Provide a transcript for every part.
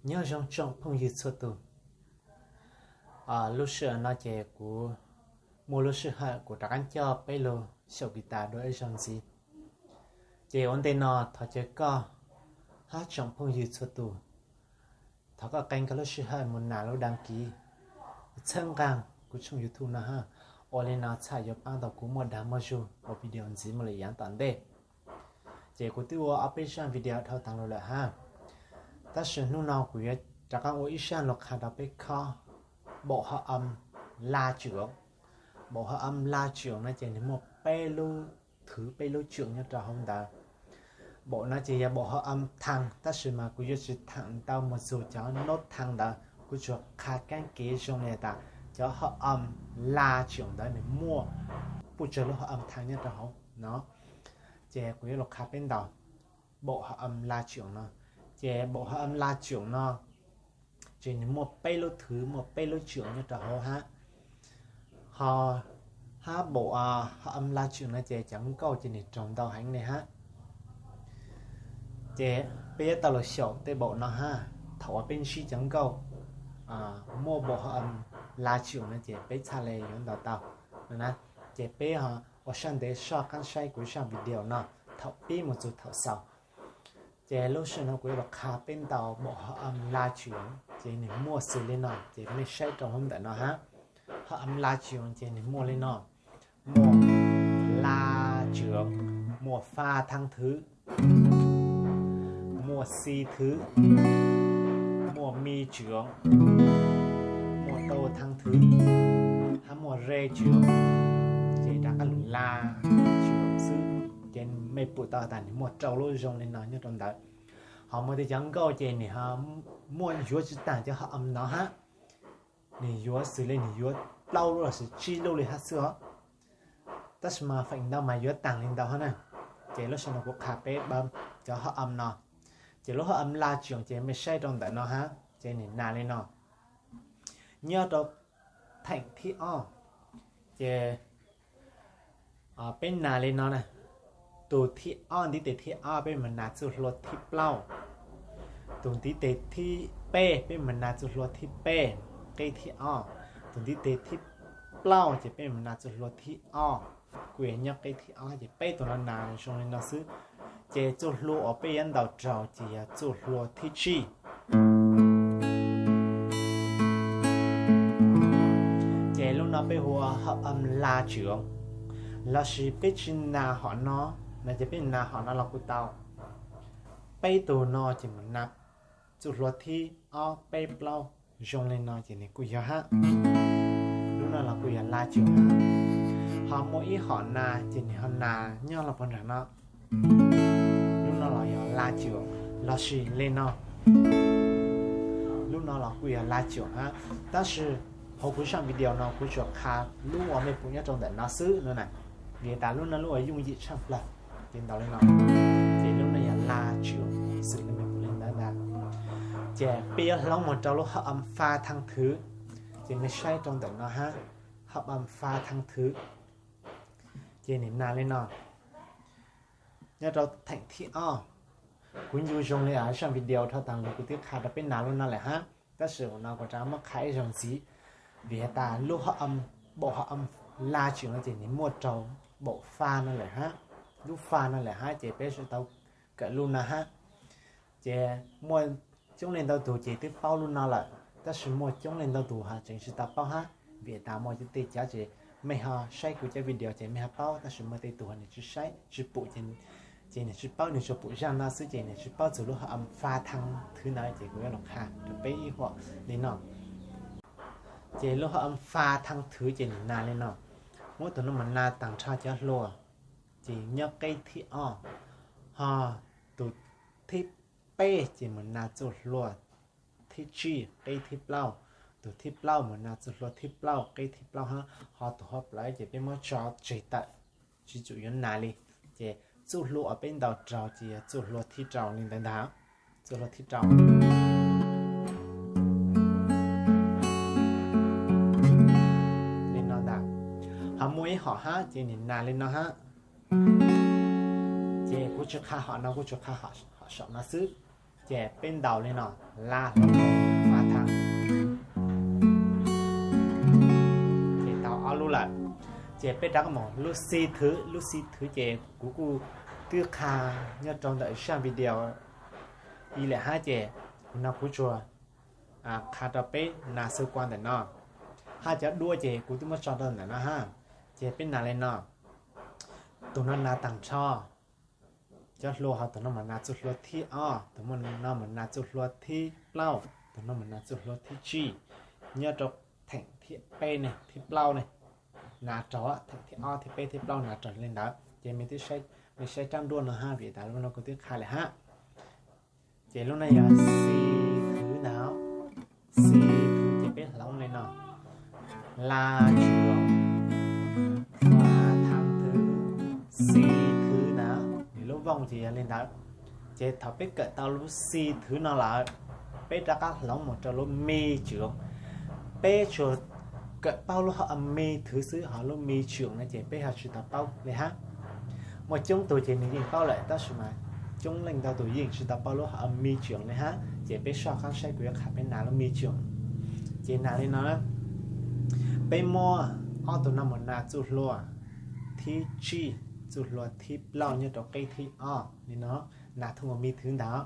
Nyob zoo tsoom phooj ywg txhua tus, lub sij hawm no ces kuv muaj lub sij hawm kuv rov qab coj peb lug xyaum kis tas dua ib zaug ntxiv. Ces ua ntej no thov caw koj hab tsoom phooj ywg txhua tus, thov koj qee koj lub sij hawm mus nas lub đăng ký, txhawb nqaa kuv tshooj YouTube no hab. Ua li no txhaj yuav paab tau kuv muaj dag muaj zug ua video ntxiv mus lawm yaav tom ntej. Ces kuv twb ua ob peb zaaj video dhau taag lug lawm hab, tab sis hnub no kuv yuav rov qaab ua ib zaaj lug qha rau peb khob bộ hợp âm la trưởng. Bộ hợp âm la trưởng no ces nwg muaj peb lub thứ, peb lub trưởng nyob rau hauv ntawd. Bộ no ces yog bộ hợp âm thăng, tab sis mas kuv yuav tsis thaam ntau mus txug cov nốt thăng ntawd, kuv tsuas qha kaab kev zoo li tas cov hợp âm la trưởng ntawd nwg muaj pub tsawg lub hợp âm thăng nyob rau hauv no. Ces kuv yuav lug qha peb ntaus bộ hợp âm la trưởng no. Ces bộ hợp âm la trưởng no ces nwg muaj peb lub thứ, muaj peb lub trưởng nyob rau hauv hab. Ho hab bộ hợp âm la trưởng no ces cov nkauj ces nwg raug ntau heev li hab. Ces peb yuav tau lug xyaum tej bộ no hab, thaum uas peb ntsib cov nkauj muaj bộ hợp âm la trưởng no ces peb txhaj le yuav ntaus tau na. Ces peb ua sab ntev soj qaab saib kuv zaaj video no thaum pib mus txug thaum xaus. Ces lub sij hawm no kuv yuav lug qha peb ntaus bộ hợp âm la trưởng, ces nwg muaj xws li no, ces mej saib rau hauv ntawm no hab. Hợp âm la trưởng ces nwg muaj li no, muaj la trưởng, muaj fa thăng thứ, muaj si thứ, muaj mi trưởng, muaj do thăng thứ, hab muaj re trưởng, ces rov qaab lug la trưởng xwb. Ces mej pum tau tas nwg muaj rau lub zoo li no nyob rau ntawd. Ho muaj tej cov nkauj ces nwg muaj yuav tsis taag cov hợp âm no hab, nwg yuav xws li nwg yuav plaub lub lossis tsib lub li hab xwb os. Tab sis mas feem ntau mas yuav taag li ntawd hab na. Ces lub sij hawm no kuv qha peb cov hợp âm no. Ces lub hợp âm la trưởng ces mej saib rau ntawm no hab, ces nwg nas li no. Nyob rau theem thib ob, ces peb nas li no na. Tus thib ob, ntiv tes thib ob peb mus nas txuj hlua thib plaub. Tus ntiv tes thib peb peb mus nas txuj hlua thib peb, qeb thib ob. Tus ntiv tes thib plaub ces peb mus nas txuj hlua thib ob, kuj yog nyob qeb thib ob. Ces peb tug no nas zoo li no xwb. Ces txuj hlua uas peb yuav ntaus raug ces yog txuj hlua thib tsib. Ces lub no peb hu ua hợp âm la trưởng, lossis peb tsis nas hom no, no ces peb nas hom no los kuj tau. Peb tug no ces mus nas txuj hlua thib ob, peb, plaub zoo li no ces nws kuj yog hab. Lub no los kuj yog la trưởng hab. Ho muaj ib hom nas ces nws ho nas nyob los puag nram no. Lub no los yog la trưởng lossis li no. Lub no los kuj yog la trưởng hab, tab sis hauv kuv zaaj video no kuv tsuas qha lub uas mej pum nyob rau ntawm no xwb no na. Vim tas lub no lub uas yooj yim tshaj plawg, ces ntaus li no. Ces lub no yog la trưởng xws li mej pum li ntawd ntag. Ces peb yuav hloov mus rau lub hợp âm fa thăng thứ, ces mej saib rau ntawm no hab, hợp âm fa thăng thứ. Ces nws nas li no. Nyob rau theem thib ob, kuv ncu zoo li zaaj video dhau taag lug kuv twb qha rau peb nas lub no lawm hab, tab sis no kuv rov muab qha ib zaug ntxiv. Vim has tas lub hợp âm, bộ hợp âm la trưởng no ces nws muaj rau bộ fa no lawm hab, lub fa no lawm hab, ces peb tsuas tau kawm lub no hab. Ces muaj coob leej ntau tug ces twb paub lub no lawm, tab sis muaj coob leej ntau tug ho tseem tsis tau paub hab. Vim tas muaj tej cov ces mej ho saib kuv cov video ces mej ho paub, tab sis muaj tej tug ho nws tsis saib tsis pum, ces nws tsis paub, nws tsuas pum zaaj no xwb ces nws tsis paub txug lub hợp âm fa thăng thứ ntawd, ces kuv yuav lug qha rau peb ib huam li no. Ces lub hợp âm fa thăng thứ ces nws nas li no. Muab tug no mus nas taag nrho cov hlua, ces nyob qeb thib ob. Ho tug thib peb ces mus nas txuj hlua thib tsib, qeb thib plaub. Tug thib plaub mus nas txuj hlua thib plaub, qeb thib plaub hab. Ho tug hauv plawv ces peb muab tso tseg tawm, tsis txum yuav nas li. Ces txuj hlua uas peb ntaus raug ces yog txuj hlua thib rau li ntawd ntag. Txuj hlua thib rau li no ntag. Ho muaj ib hom hab ces nws nas li no hab. Ces kuv tsis qha hom no, kuv tsuas qha hom saum no xwb. Ces peb ntaus li no, la hloov, fa thaj. Ces tau ob lub lawm. Ces peb rov qab mus lub xi thwv, lub xi thwv ces kuv kuj twb qha nyob rau ntawm zaj video ib lawm hab, ces kuv no kuv tsuas qha rau peb nas xwb kua ntawm no. Hab cov duab ces kuv twb muab tso rau ntawm no hab. Ces peb nas li no, tus no nas taag nrho cov hlua, ho tus no mas nas txuj hlua thib ob, tus no mas nas txuj hlua thib plaub, tus no mas nas txuj hlua thib tsib, nyob rau theem thib peb ne, thib plaub ne, nas raug, theem thib ob, thib peb, thib plaub nas raug li ntawd. Ces mej twb, mej saib rab nruab no hab, vim tas lub no kuv twb qha lawm hab. Ces lub no yog xi thwv ntag, xi thwv ces peb hloov li no, la tswm, fa thaj thwv, xi thwv ntag, nws lub vooj ces yog li ntawd. Ces thaum peb kawm tau lub xi thwv no lawm, peb rov qab hloov mus rau lub mi tswm. Peb tsuas kawm paub lub hom mi thwv xwb, ho lub mi tswm no ces peb ho tsis tau paub li hab. Muaj coob tug ces nws yeej paub lawm, tab sis mas coob leej ntau tus yeej tsis tau paub lub hom mi tswm li hab. Ces peb soj qaab saib kuv yuav qha peb nas lub mi tswm. Ces nas li no, peb muab ob tug no mus nas txuj hlua thib tsib, txuj hlua thib plaub nyob rau qeb thib ob li no, nas thooj ua mi thwv ntag.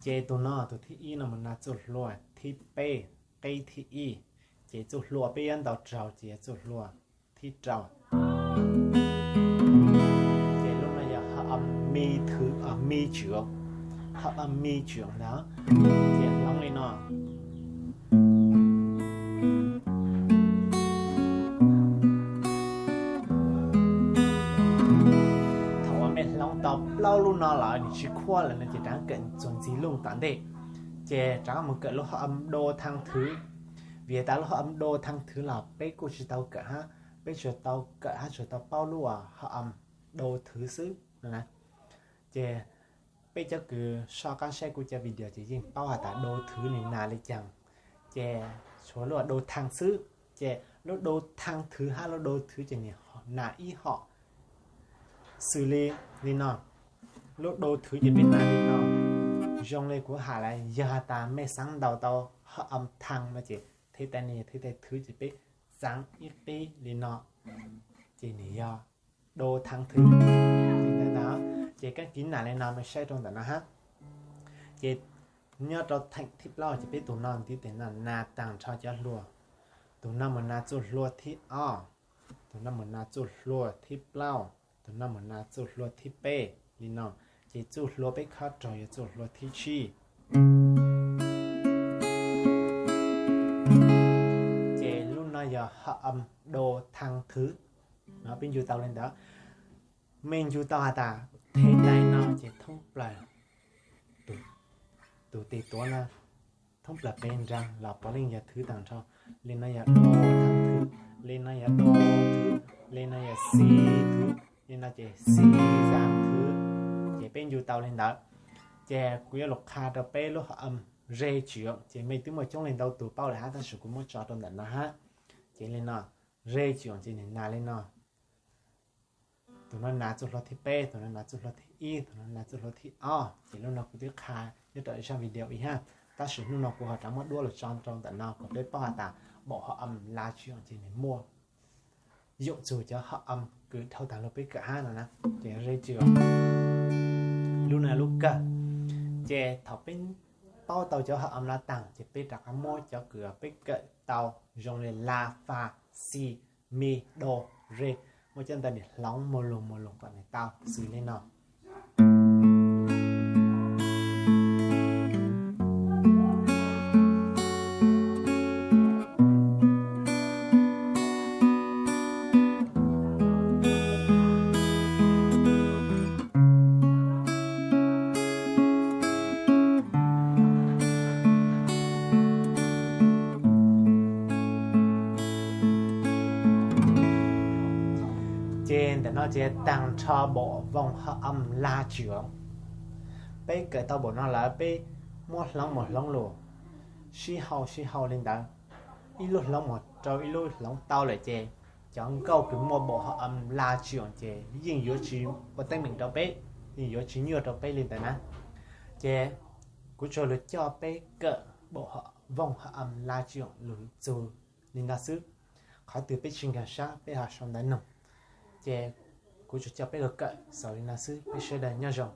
Ces tus no tus thib ib no mus nas txuj hlua thib peb, qeb thib ib, ces txuj hlua peb yuav ntaus raug ces yog txuj hlua thib rau. Ces lub no yog hom mi thwv, mi tswm, hom mi tswm ntag. Ces hloov li no. Thaum uas mej hloov tau plaub lub no lawm nws tsis khuab lawm no ces rov kawm txuas ntxiv lub tom ntej. Ces rov qab mus kawm lub hom do thaj thwv. Vim tas lub hom do thaj thwv los peb kuj tsis tau kawm hab, peb tsuas tau kawm hab tsuas tau paub lub hom do thwv xwb. Ces peb cov kws soj qaab saib kuv cov video ces yeej paub has tas do thwv nws nas li caag. Ces tshuav lub do thaj xwb. Ces lub do thaj thwv hab lub do thwv ces nws nas ib hom xws li, li no. Lub do thwv ces peb nas li no. Zoo li kuv has lawm, yog has tas mej xaav ntaus tau hom thaj no ces thwv tais, nws yog thwv tais thwv ces peb xaav ib qib li no, ces nws yog do thaj thwv. Ces kab kis nas li no mej saib rau ntawm no hab. Ces nyob rau theem thib plaub ces peb tus no ntiv tes no nas taag nrho cov hlua. Tus no mus nas txuj hlua thib ob, tus no mus nas txuj hlua thib plaub, tus no mus nas txuj hlua thib peb li no. Ces txuj hlua peb khob raug yog txuj hlua thib tsib. Ces lub no yog hom do thaj thwv. No peb ncu tau li ntawd. Mej ncu tau has tas thwv tais no ces thoob plaws tus tes tuav no, thoob plaws pes nraag los puav leej yog thwv taag nrho. Li no yog do thaj thwv, li no yog do thwv, li no yog xi thwv, li no ces xi thaj thwv. Ces peb ncu tau li ntawd. Ces kuv yuav lug qha rau peb lub hom ze tswm, ces mej twb muaj coob leej ntau tug paub lawm hab, tab sis kuv muab tso rau ntawm no hab. Ces li no, ze tswm ces nws nas li no. Tus no nas txuj hlua thib peb, tus no nas txuj hlua thib ib, tus no nas txuj hlua thib ob. Ces lub no kuv twb qha nyob rau zaj video ib hab, tab sis hnub no kuv ho rov muab duab lug tso rau ntawm no kom peb paub has tas npaum hom la tswm ces nws muaj yoom txug cov hom kws dhau taag lug peb kawm hab no na. Ces ze tswm, lub no lub kawg. Ces thaum peb paub tau cov hom la taag ces peb rov qab muab cov kws peb kawm tau zoo li la, fa, xi, mi, do, re, muab cov ntawd nim hloov moog lug moog lug kom nws tau xws li no. Ces ntawm no ces taag nrho npaum voos hom la tswm. Peb kawm tau npaum no lawm peb muab hloov mus hloov lug, sib hau sib hau li ntawd, ib lub hloov mus rau ib lub hloov tau lawm ces cov nkauj kws muaj npaum hom la tswm ces yeej yuav tsis ua teeb meem rau peb, yeej yuav tsis nyuaj rau peb li ntawd na. Ces Kuv tsuas lug coj peb kawm bộ voông hợp âm la tsi yoom lug txug li no xwb. Qhov twg peb tsis nkaag sab peb ho sau ntawv noog. Ces kuv tsuas coj peb lug kawm xaus li no xwb, peb sawv daws nyob zoo.